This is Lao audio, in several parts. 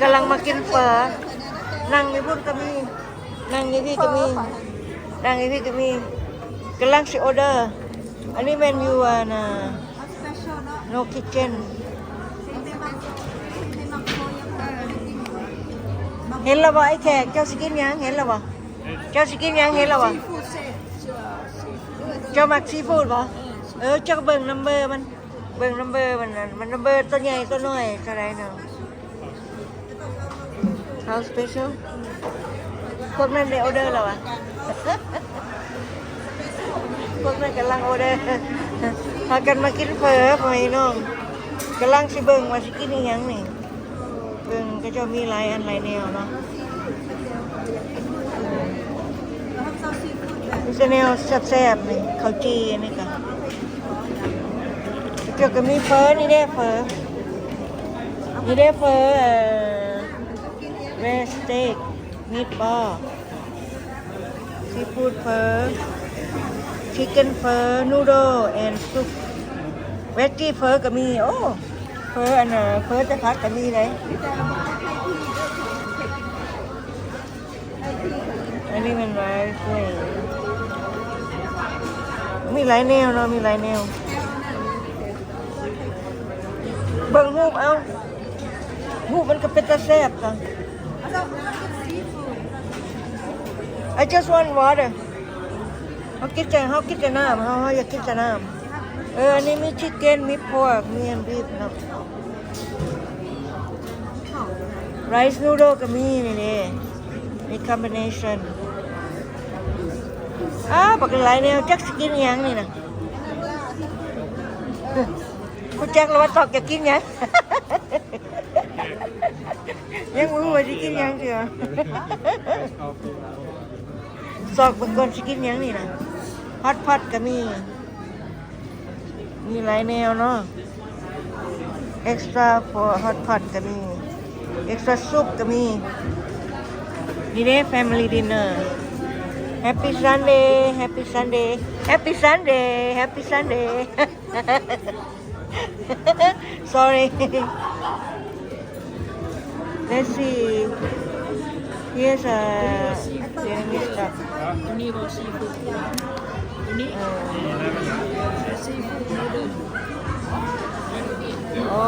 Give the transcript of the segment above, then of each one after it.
ກຳລັງມາກິນເຝີ. ນັ່ງຢູ່ພຸ້ນກໍມີ ນັ່ງຢູ່ພີ້ກໍມີ ນັ່ງຢູ່ພີ້ກໍມີ. ກຳລັງຊິອໍເດີ. ອັນນີ້ແມ່ນຢູ່ ອັນ No Kitchen. ເຫັນແລ້ວບໍ່ ອ້າຍແຂກ? ເຈົ້າຊິກິນຫຍັງ? ເຫັນແລ້ວບໍ່? ເຈົ້າຊິກິນຫຍັງ? ເຫັນແລ້ວບໍ່? ເຈົ້າມັກຊີຟູດບໍ່? ເອີ ເຈົ້າເບິ່ງນຳເບີມັນ ເບິ່ງນຳເບີມັນ ມັນນຳເບີໂຕໃຫຍ່ໂຕນ້ອຍເທົ່າໃດເນາະ. How special? ພວກນັ້ນໄດ້ອໍເດີແລ້ວຫວາ? ພວກນັ້ນກຳລັງອໍເດີ. ພາກັນມາກິນເຝີ ພໍ່ແມ່ພີ່ນ້ອງ. ກຳລັງຊິເບິ່ງວ່າຊິກິນອີ່ຫຍັງນີ້. ເບິ່ງ ເຂົາເຈົ້າມີຫຼາຍອັນຫຼາຍແນວເນາະ. ມີແຕ່ແນວແຊບໆ ນີ້ ເຂົ້າຈີ່ ອັນນີ້ກະ ເຈົ້າກະມີເຝີ. ນີ້ເດ້ເຝີ ນີ້ເດ້ເຝີ ເອີ Red Steak Meatball Seafood Pho, Chicken Pho, Noodle and Soup, Veggie Pho ກະມີ. ໂອ້ ເຝີອັນ ເຝີແຕ່ຜັກກະມີເດ້. ອັນນີ້ແມ່ນ rice ເວີຍ ມີຫຼາຍແນວເນາະ ມີຫຼາຍແນວ. ເບິ່ງຮູບເອົາ ຮູບມັນກະເປັນຕາແຊບ. I just want water. ເຮົາກິນແຕ່ ເຮົາກິນແຕ່ນ້ຳ ເຮົາ ເຮົາຢາກກິນແຕ່ນ້ຳ. ເອີ ອັນນີ້ມີ chicken ມີ pork ມີ beef ເນາະ. Rice noodle ກະມີນີ້ເດ້ ມີ combination. ອ້າ ບັກຫຼາຍແນວ ຈັກຊິກິນອີ່ຫຍັງນີ້ນະ. ຮູ້ຈັກແລ້ວວ່າຕອກຢາກກິນຫຍັງ. ຍັງບໍ່ຮູ້ວ່າຊິກິນຫຍັງເທື່ອ. ຊອກເບິ່ງກ່ອນຊິກິນຫຍັງນີ້ນະ. Hot pot ກະມີ ມີຫຼາຍແນວເນາະ. Extra for hot pot ກະມີ extra soup ກະມີ. ນີ້ເດ້ family dinner. Happy Sunday, Happy Sunday, Happy Sunday, Happy Sunday. Sorry. Let's see. Here's a Vietnamese cup. ໂຕນີ້ກໍຊີຟູດ ໂຕນີ້ ເອີ ຊີຟູດ ໂອ້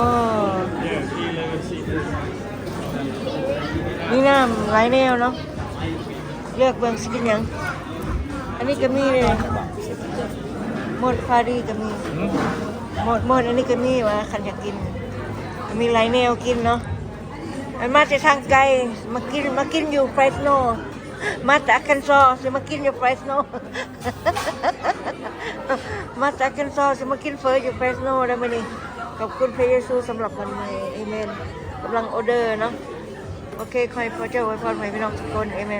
ມີນ້ຳຫຼາຍແນວເນາະ. ເລືອກເບິ່ງຊິກິນຫຍັງ. ອັນນີ້ກະມີເດ້ ໝົດຄາດີກະມີ. ໝົດ ໝົດ ອັນນີ້ກະມີວ່າ ຄັນຢາກກິນ ກະມີຫຼາຍແນວກິນເນາະ. ອັນມາແຕ່ທາງໄກ ມາກິນ ມາກິນຢູ່ Fresno. ມາແຕ່ Arkansas ຊິມາກິນຢູ່ Fresno. ມາແຕ່ Arkansas ຊິມາກິນເຝີຢູ່ Fresno ເດີມື້ນີ້. ຂອບຄຸນພະເຢຊູສຳລັບວັນໃໝ່. ເອເມນ. ກຳລັງອໍເດີເນາະ. ໂອເຄ ຂໍໃຫ້ພະເຈົ້າອວຍພອນໃຫ້ພີ່ນ້ອງທຸກຄົນ. ເອເມນ.